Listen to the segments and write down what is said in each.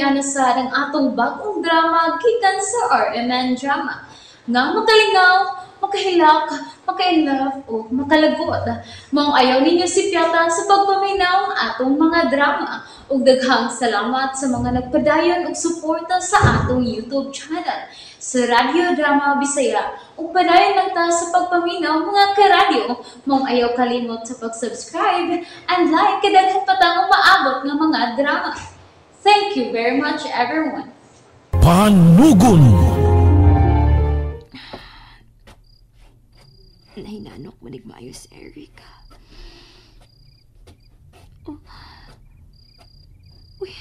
Inana sad ang atong bagong drama gikan sa RMN Drama. Nga makalingaw, makahilak, maka-inlove o makalagot. Maong ayaw ninyo sipyata sa pagpaminaw ang atong mga drama. Ug daghang salamat sa mga nagpadayon og suporta sa atong YouTube channel sa Radyo Drama Bisaya. Ug padayon lang ta sa pagpaminaw, mga karadyo. Maong ayaw kalimot sa pag-subscribe and like kay daghan pa tang umaabot nga mga drama. Thank you very much, everyone. Panugon. Nahinanok manig maayo si Eric. Oh. Uy.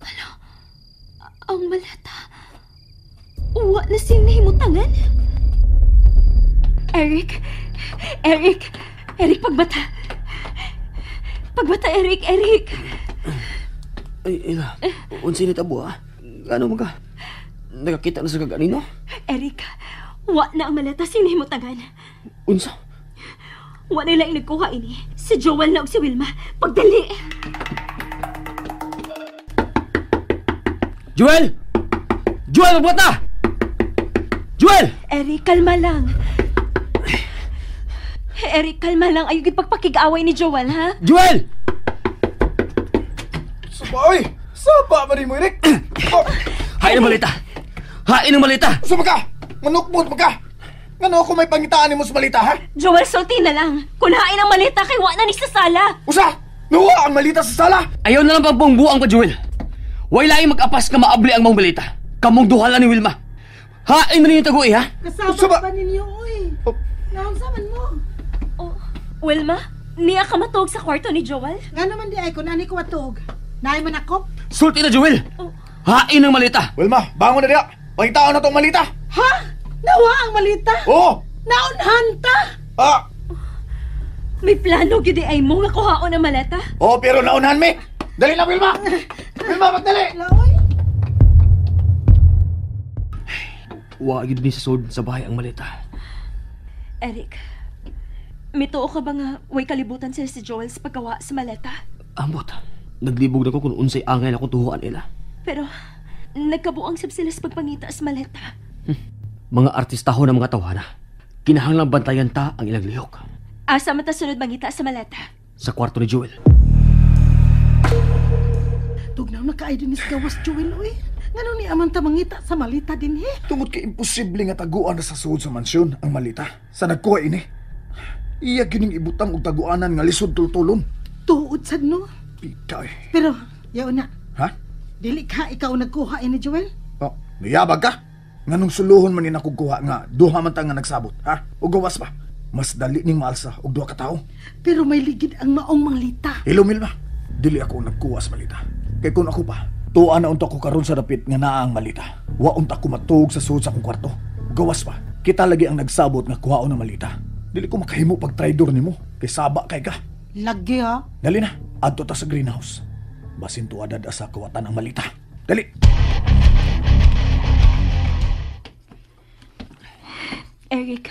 Hala. Ang malata. Uwa na siyang nahimutangan. Eric. Eric. Eric, pagbata. Pagbata, Eric. Eric. Ay, Ella. Unsa ni tabo, ha? Ano man ka? Nakakita na sa kaganino? Eric, wa na ang malata siyang nahimutangan. Unsa? Wa na lang nagkuha ini. Si Joel na og si Wilma. Pagdali! Joel! Joel, magbuhat na! Joel! Eric, kalma lang. Eric, kalma lang. Ayaw gid pagpakig-away ni Joel, ha? Joel! Saba, oy! Saba ba ni mo, Eric? Oh, Hain ang malita! Hain ang malita! saba ka! Manukbot mo ka! Ngano ako may pangitaan nimo sa malita, ha? Joel, sulti na lang. Kunhain ang malita kay wa na ni sa sala. Usa! Nuwa ang malita sa sala! Ayaw na lang pagpungbuang ka, Joel. Way laing mag-apas nga maabli ang mong malita. Kamong duhala ni Wilma. Hain na ninyo taguhi, ha? Usa Kasama ba? pa ninyo, uy. Oh. Naunsa man mo? Oh, Wilma, niya ka matuog sa kwarto ni Joel? Nga naman di ay kung nani ko matuog. Naay man ako. Sulti na, Joel! Oh. Hain ang malita! Wilma, bangon na diya! Pangitaan na tong malita! Ha? Nawa ang malita? Oo! Naunhan ta? Ah! May plano gid ay mo nga kuhaon ang maleta? Oo, pero naunhan mi! Dali na, Wilma! Wilma, magdali! Laoy. Wa gyud ni sa sud sa bahay ang malita. Eric, mituo ka ba nga way kalibutan sila si Joel sa paggawa sa maleta? Ambot. Naglibog na ko kung unsay angay na akong tuhuan nila. Pero nagkabuang sab sila sa pagpangita sa maleta. Mga artistaho ng mga tawhana. Kinahanglang bantayan ta ang ilang lihok. Asa man ta sunod mangita sa maleta? Sa kwarto ni Joel. Tugnaw na kaay din is gawas Joel, uy. Ngano ni aman ta mangita sa malita din, he? Tungod kay imposible nga taguan na sa suod sa mansyon ang malita. Sa nagkuha ini. Iya gining ibutang og taguanan nga lisod tultulon. Tuod sad no. Pika eh. Pero, yaw na. Ha? Dili ka ikaw nagkuha ini, Joel. Oh, niyabag ka? Nganong suluhon man ni nakukuha nga duha man ta nga nagsabot, ha? O gawas pa. Mas dali ning maalsa og duha ka tawo. Pero may ligid ang maong manglita. Hello, Milma. Dili ako ang nagkuha sa malita. Kay kung ako pa, tuwa na unta ko karon sa dapit nga naa ang malita. Wa unta ko matuog sa suod sa akong kwarto. Gawas pa, kita lagi ang nagsabot nga kuhaon ang malita. Dili ko makahimo pag traidor nimo. Kay saba kay ka. Lagi ha. Dali na, adto ta sa greenhouse. Basin tuwa dad sa kawatan ang malita. Dali. Eric,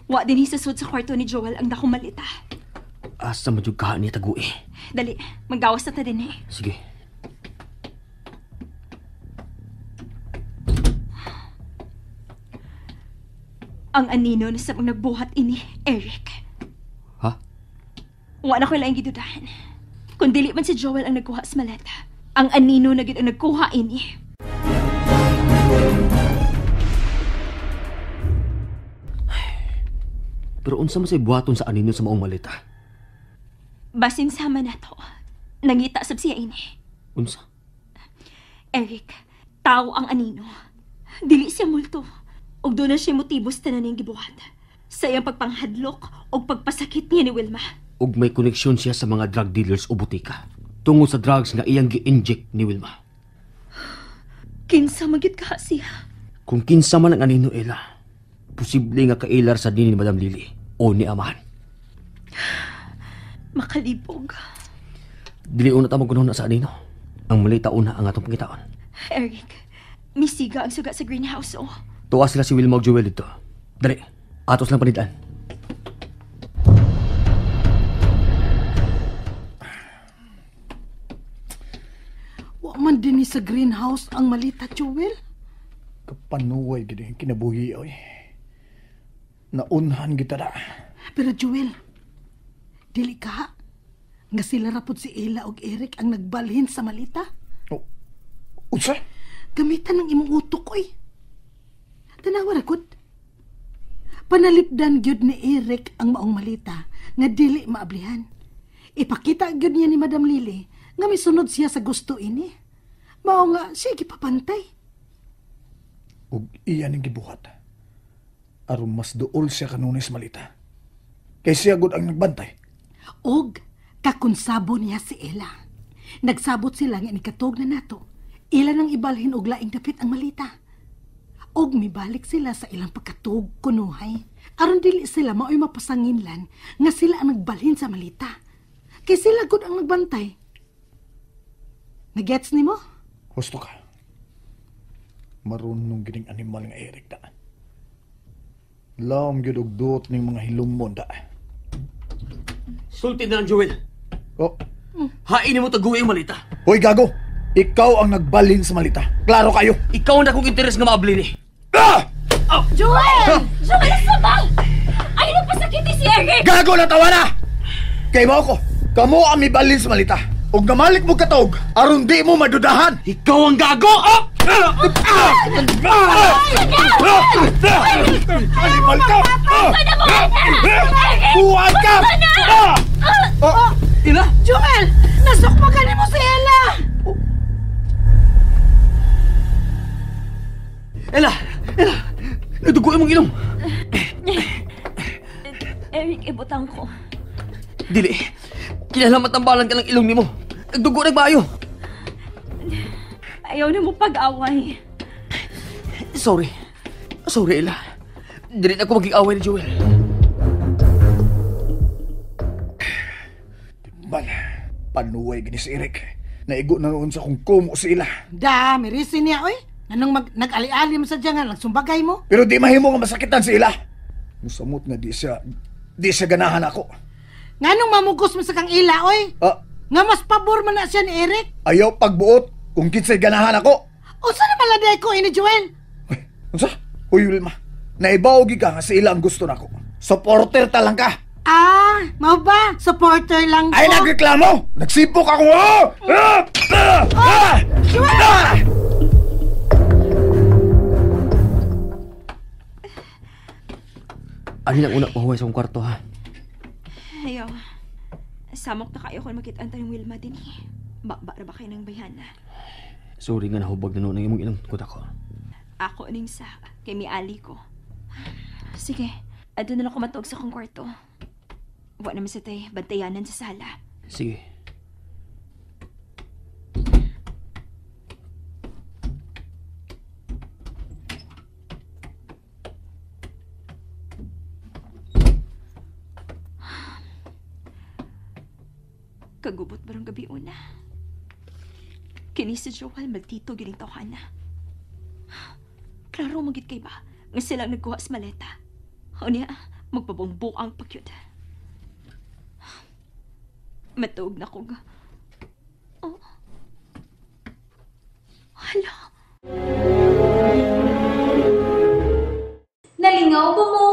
wa din hisasud sa kwarto ni Joel ang dakong malita. Asa man jud ka ni tagui. Dali, maggawas na ta din eh. Sige. Ang anino na sa mga nagbuhat ini, Eric. Ha? Wa na ko laing gidudahan. Kung dili man si Joel ang nagkuha sa maleta, ang anino na gid ang nagkuha ini. Pero unsa man say buhaton sa anino sa maong malita? Basin sama nato. Nangita sab siya ini. Unsa? Eric, tao ang anino. Dili siya multo. Og doon na siya motibo sa tanan niyang gibuhat. Sa iyang pagpanghadlok og pagpasakit niya ni Wilma. Ug may koneksyon siya sa mga drug dealers o butika. Tungod sa drugs nga iyang gi-inject ni Wilma. Kinsa magit ka siya. Kung kinsa man ang anino, Ella, posible nga kailar sa din ni Madam Lily o ni Amahan. Makalibog. Dili una ta magkunahon na sa anino. Ang malita una ang atong pangitaon. Eric, misiga ang suga sa greenhouse, oh. Tuwa sila si Wilma ug Joel dito. Dali, atos lang panidaan. Wa man dinhi sa greenhouse ang malita, Joel. Kapanuway gid ang kinabuhi oy. Naunhan kita da. Pero Joel, dili ka nga sila rapod si Ella og Eric ang nagbalhin sa malita. Oh, unsa? Gamitan ng imong utok oy. Tanawa ra gud. Panalipdan gyud ni Eric ang maong malita nga dili maablihan. Ipakita gyud niya ni Madam Lily nga misunod siya sa gusto ini. Mao nga siya gipapantay. Ug iya ning gibuhat. Aron mas duol siya kanunay sa malita. Kay siya gud ang nagbantay. Og kakonsabo niya si Ella. Nagsabot sila nga nikatog na nato. Ila nang ibalhin og laing dapit ang malita. Og mibalik sila sa ilang pagkatug kunuhay. Aron dili sila maoy mapasanginlan nga sila ang nagbalhin sa malita. Kay sila gud ang nagbantay. Nagets nimo? Husto ka. Marunong gining animal nga Eric da. Laom gyud og duot ning mga hilumon da. Sulti na lang, Joel. Oh. Hain mo taguwi ang malita. Hoy gago, ikaw ang nagbalhin sa malita. Klaro kayo. Ikaw ang dakong interes nga maabli ni. Ah! Oh. Joel! Joel, sabang! Ay, napasakiti si Eric! Gago na tawa na! Kay mao ko, kamo ang mibalhin sa malita. Og namalik mo katog, aron di mo madudahan. Ikaw ang gago! Oh! Animal ka! Buwan ka! Ila! Joel! Nasukma ka nimo si Ella! Ella! Ella! Nadugo imong ilong! Eric, ibutang ko. Dili. Kinahanglan matambalan ka ng ilong nimo. Nagdugo nagbayo. Ayaw na mo pag-away. Sorry. Sorry, Ella. Dili na ako maging away ni Joel. Bal, panuway gini si Eric. Naigo na noon sa kung kumo si Ella. Da, mirisi niya, oy. Anong nag-ali-ali mo sa diyan nga, nagsumbagay mo? Pero di mahimo nga masakitan si Ella. Musamot nga di siya ganahan ako. Nganong mamugos mo sa kang Ella, oy? Ah, nga mas pabor man na siya ni Eric. Ayaw pagbuot kung kinsay ganahan ako. Unsa na pala ko ini Joel? Uy, unsa? Uy, Wilma, naibaw gi ka nga si Ella ang gusto nako. Supporter ta lang ka. Ah, mao ba? Supporter lang ko. Ay, nagreklamo! Nagsipok ako! Oh! Ah! Ah! Ah! Joel! Ah! Ano lang una pahuway sa akong kwarto, ha? Ayaw. Samok na kayo kung makita ang tayong Wilma din, eh. Ba ba kayo ng bayhana? Sorry nga nahubag na noon ang imong ilong tungkod ako. Ako aning sa kay miali ko. Sige, ado na lang ko matuog sa akong kwarto. Wa naman sa tay, bantayanan sa sala. Sige. Kagubot barang gabi una. Kini si Joel magtito gining tawhana. Klaro magit kay ba nga silang nagkuha sa maleta. Unya, magpabongbuang pagyud. Matuog na kog. Oh. Hala. Nalingaw ba mo?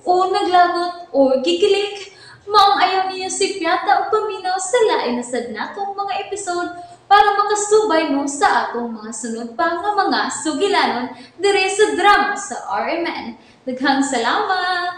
O naglagot o gikilig? Maong ayaw niyo si Piata o paminaw sa lain na sad natong mga episode para makasubay mo sa atong mga sunod pa nga mga sugilanon dire sa drama sa RMN. Daghang salamat!